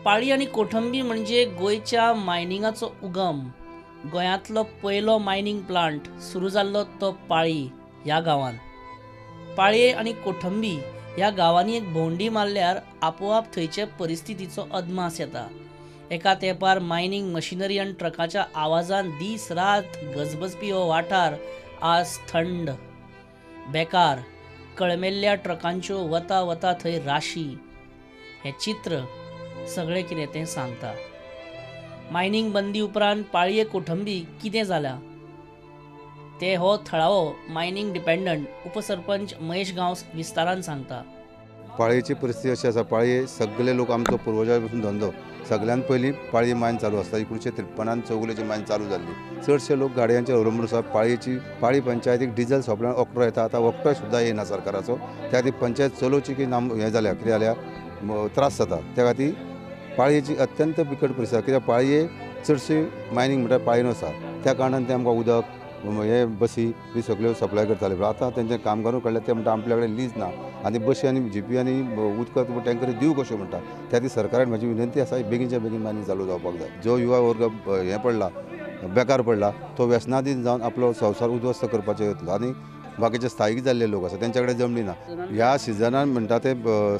पाळी आनी कोठंबी म्हणजे गोंयच्या मायनिंगाचो उगम. गोंयांतलो पयलो मायनिंग प्लांट सुरू जाल्लो तो पाळी ह्या गांवान. पाळये आनी कोठंबी ह्या गांवांनी एक भोंवडी मारल्यार आपोआप थंयचे परिस्थितीचो अदमास येता. एका तेंपार मायनिंग मशिनरी आनी ट्रकाच्या आवाजान दीस रात गजबजपी हो वाठार आज थंड, बेकार, कळमेल्ल्या ट्रकांच्यो वता वता थंय राशी. हें चित्र सगळें कितें तें सांगता. मायनिंग बंदी उपरांत पाळये कोठंबी कितें जाल्या ते हो थळावो मायनिंग डिपेंडंट उपसरपंच महेश गांवस विस्तारान सांगता. पाळयेची परिस्थिती अशी आसा, पाळये सगळे लोक आमचो पुर्वजा पसून धंदो. सगळ्यान पयलीं पाळये मायन चालू आसता. 1953 चौगुलेची मायन चालू जाल्ली. चडशे लोक गाडयांचेर अवलंबून आसा. पाळयेची पाळी पंचायतीक डिजल सोंपल्यान ऑक्टो येता, आतां ऑक्टोय सुद्दां येना सरकाराचो. त्या खातीर पंचायत चलोवची की ना हें जाल्या कितें जाल्या त्रास जाता. त्या खातीर पाळयेची अत्यंत बिकट परिस्थिती. कित्याक पाळये चडशी मायनींग म्हणल्यार पाळयेन आसा. त्या कारणान ते आमकां उदक हे बसी बी सगळ्यो सप्लाय करताले. पूण आतां तेंचें कामगारूय काडले, ते म्हणटा आपल्या कडेन लीज ना आनी बशी आनी जिपी आनी उदक टँकरी दिवं कश्यो म्हणटा. त्या खातीर सरकारान म्हजी विनंती आसा, बेगीनच्या बेगीन मायनींग चालू जावपाक जाय. जो युवा वर्ग हें पडला, बेकार पडला, तो व्यसनाधीन जावन आपलो संवसार उद्ध्वस्त करपाचो येतलो. आनी बाकीचे स्थायीक जाल्ले लोक आसा तेंच्या कडेन जमनी ना. ह्या सिजनान म्हणटा ते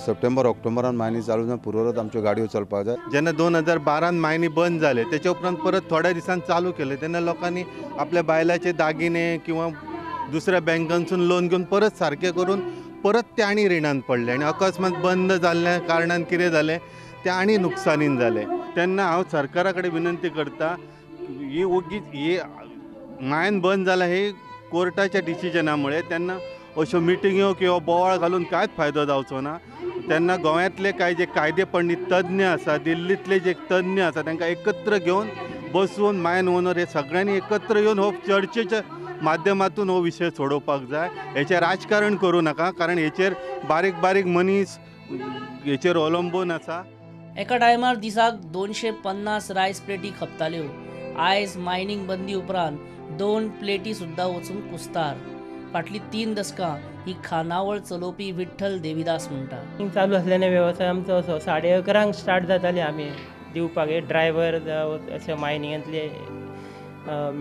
सप्टेंबर ऑक्टोबरान मायनी चालू जावन पुरोरत आमच्यो गाडयो चलपाक जाय. जेन्ना 2012 मायनी बंद जाले तेच्या उपरांत परत थोड्या दिसान चालू केले तेन्ना लोकांनी आपल्या बायलाचे दागिने किंवा दुसऱ्या बँकांसून लोन घेवन परत सारकें करून परत ते आनी रिणान पडले आनी अकस्मात बंद जाल्ल्या कारणान कितें जालें ते आनी नुकसानीन जालें. तेन्ना हांव सरकारा कडेन विनंती करता, ही ओगीच ही मायन बंद जाला ही कोर्टाच्या डिसिजनामुळे तेन्ना अश्यो मिटिंग्यो किंवा बोवाळ घालून कांयच फायदो जावचो ना. तेन्ना गोंयांतले कांय जे कायदे पंडीत तज्ञ आसा, दिल्लींतले जे तज्ञ आसा तांकां एकत्र घेवन बसून मायन ओनर हे सगळ्यांनी एकत्र येवन हो चर्चेच्या माध्यमातून हो विशय सोडोवपाक जाय. हेचेर राजकारण करूं नाका, कारण हेचेर बारीक बारीक मनीस हेचेर अवलंबून आसा. एका टायमार दिसाक 250 रायस प्लेटी खपताल्यो. आयज मायनिंग बंदी उपरांत 2 प्लेटी सुद्दां वचूंक कुस्तार. फाटलीं 3 दसकां ही खानावळ चलोवपी विठ्ठल देवीदास म्हणटा. चालू आसल्याने वेवसाय आमचो असो 11:30 स्टार्ट जाताले आमी दिवपाक. ड्रायव्हर जावं अशे मायनिंगांतले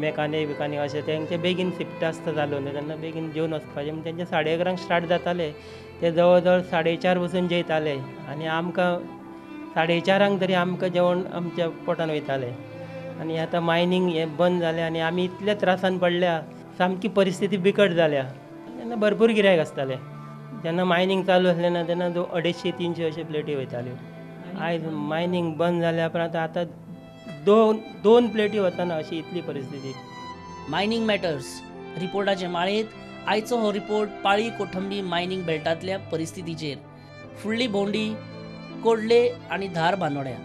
मेकानीक बिकानीक अशें तेंचे बेगीन शिफ्ट आसता चालू न्हू, तेन्ना बेगीन जेवन वचपाचें. म्हण तेंचे 11:30 स्टार्ट जाताले, ते जवळ जवळ 4:30 बसून जेयताले आनी आमकां 4:30 तरी आमकां जेवण आमच्या पोटान वयतालें. आनी आतां मायनींग हें बंद जालें आनी आमी इतल्या त्रासान पडल्या, सामकी परिस्थिती बिकट जाल्या. तेन्ना भरपूर गिरायक आसतालें. जेन्ना मायनींग चालू आसलें ना तेन्ना 250-300 अशे प्लेटी वयताल्यो. आयज मायनींग बंद जाल्या उपरांत आतां दोन प्लेटी वतना अशी इतली परिस्थिती. मायनिंग मॅटर्स रिपोर्टाचे माळेंत आयचो हो रिपोर्ट पाळी कोठंबी मायनिंग बेल्टांतल्या परिस्थितीचेर. फुडली भोंवडी कोडले आनी धार बांदोड्या.